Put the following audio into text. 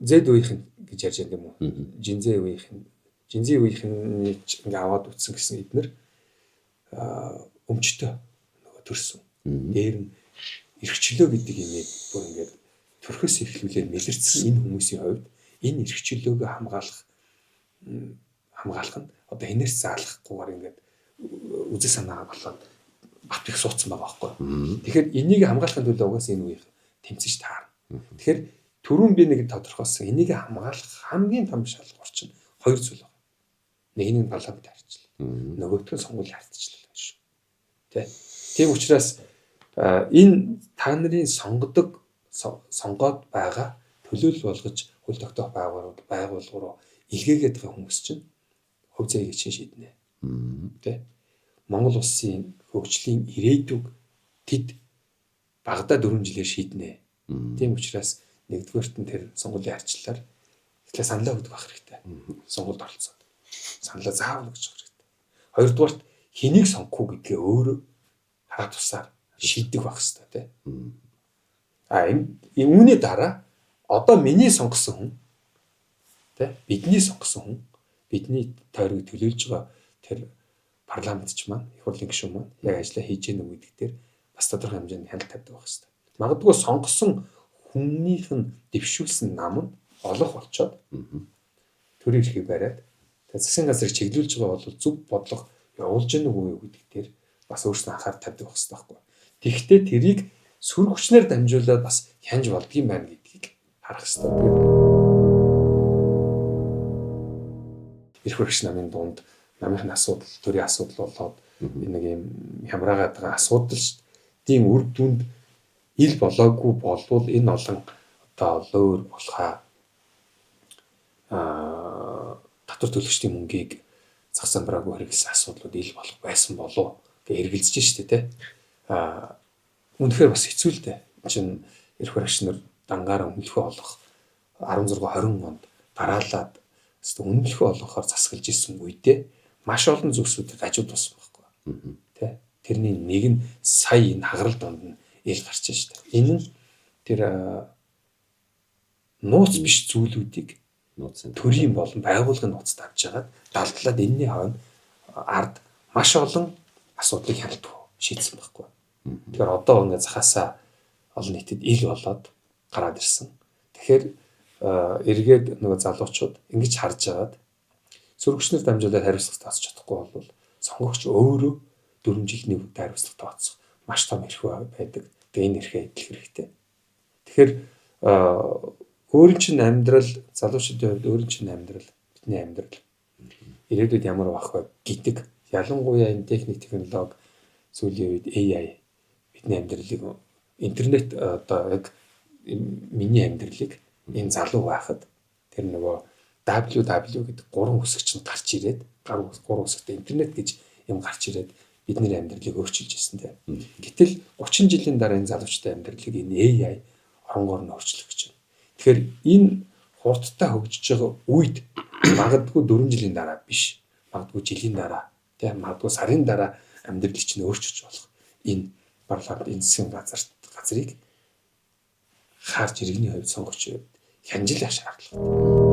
Z үеийнхэн гэж ярьж байгаа юм уу? Жинзэ үеийнхэн, Жинзи үеийнхний ингээ аваад үтсэн гэсэн эднэр өмчтөө нөгөө төрсөн. Дээр нь эрхчлөө гэдэг имийг бүр ингээд төрхөөс эхлүүлээд мэлэрсэн энэ хүмүүсийн хувьд энэ эрхчлөөгөө хамгаалах нь одоо хинээс заалахгүйгээр ингээд үзэл санаа болоод бат их суудсан байгаа байхгүй. Тэгэхээр энийг хамгаалахын төлөө угаасаа энэ үеийнхэн тэмцэж таарна. Тэгэхээр түрүүн би нэг тодорхойлсон энийг хамгаалах хамгийн том шалгуур чинь хоёр зүйл байна. Нэг нь парламент харьцлал, нөгөөх нь сонгуулийн харьцлал байна шүү. Тэ. Тийм учраас энэ та нарын сонгодог сонгоод байгаа төлөөлөл болгож хууль тогтоох байгууллага руу илгээгээд байгаа хүмүүс чинь хувь заяаг чинь шийднэ. Тэ. Монгол улсын хөгжлийн ирээдүг тэд багадаа 4 жилээр шийднэ. Тийм учраас нэгдүгээрт нь тэр сонгуулийн арчлалаар тэгэхээр саналаа өгдөг байх хэрэгтэй. Сонгуульд оролцоод саналаа заавал өгч байх хэрэгтэй. Хоёрдугаарт хэнийг сонгох уу гэдгээ өөрөө хараа тусаар шийдэх байх хэрэгтэй, тий. А энэ үүний дараа одоо миний сонгосон хүн, тий, бидний сонгосон хүн, бидний тойрог төлөөлж байгаа тэр парламентч маань, их хурлын гишүүн маань яг ажиллаа хийж гэнэ үү гэдэг дээр бас тодорхой хэмжээнд хяналт тавьдаг байх хэрэгтэй. Магадгүй сонгосон хүмүүнийх нь дэвшүүлсэн нам нь олох болчоод төрийн эрхийг бариад тэгээ засгийн газрыг чиглүүлж байгаа бол зөв бодлого явуулж гэнэ үү гэдэг дээр бас өөрснөө анхаарал тавьдаг байх хэрэгтэй байхгүй. Тэгэхдээ тэрийг сөрөг хүчнээр дамжуулаад бас хянж болдгийм байна гэдгийг харах хэрэгтэй. Эрх баригч намын дунд намынхны асуудал, төрийн асуудал болоод нэг юм хямраагаад байгаа асуудалчдын үр дүнд ил болоогүй болвол энэ олон одоо лөөр болохаа татвар төлөгчдийн мөнгийг зах самбараагүй хэрэглэсэн асуудлууд ил болох байсан болов гэж эргэлзэж штэ, тэ. Үнэхээр бас хэцүү л дээ. Чин эрх баригч нар дангаараа үнэлэхүү олох 16 20 онд дараалаад үнэлэхүү олгохоор засаглаж исэн үедээ маш олон зүйлсүүд гажууд болсон байхгүй. Тэ. Тэрний нэг нь сая энэ хагарал донд нь ил гарч штэ. Энэ нь тэр нууц биш зүйлүүдийг төрийн болон байгууллагын нууцд авч хагаад далдлаад энэний хойно ард маш олон асуудлыг хяналт шийдсэн байхгүй. Тэгэхээр одоо ингээ захаасаа олон нийтэд ил болоод гараад ирсэн. Тэгэхээр эргээд нөгөө залуучууд ингэж харж агаад сөргөчнөр дамжуулаад хариуцлага тооцож чадахгүй бол сонгогч өөрөө 4 жилийн үедээ хариуцлага тооцох маш том эрх байдаг. Тэгээ энэ эрхээ эдлэх хэрэгтэй. Тэгэхээр өөрийн чинь амьдрал, залуучуудын хувьд өөрийн чинь амьдрал, бидний амьдрал ирээдүйд ямар байх вэ гэдэг ялангуяа энэ техник технологи сүүлийн үед AI бидний амьдралыг интернет одоо яг миний амьдралыг энэ залуу байхад тэр нөгөө WW гэдэг гурван үсэг чинь гарч ирээд гурван үсэгтэй интернет гэж юм гарч ирээд бидний амьдралыг өөрчилж ирсэн тийм. Гэтэл 30 жилийн дараа энэ залуучдын амьдралыг энэ AI оронгоор нь өөрчлөх гэж байна. Тэгэхээр энэ хурдтай хөгжиж байгаа үед магадгүй 4 жилийн дараа биш, магадгүй жилийн дараа, тийм, магадгүй сарын дараа амьдрал чинь өөрчилж болох энэ парламент, энэ засгийн газрыг харж иргэний хувьд сонгогч хянжил явах шаардлагатай.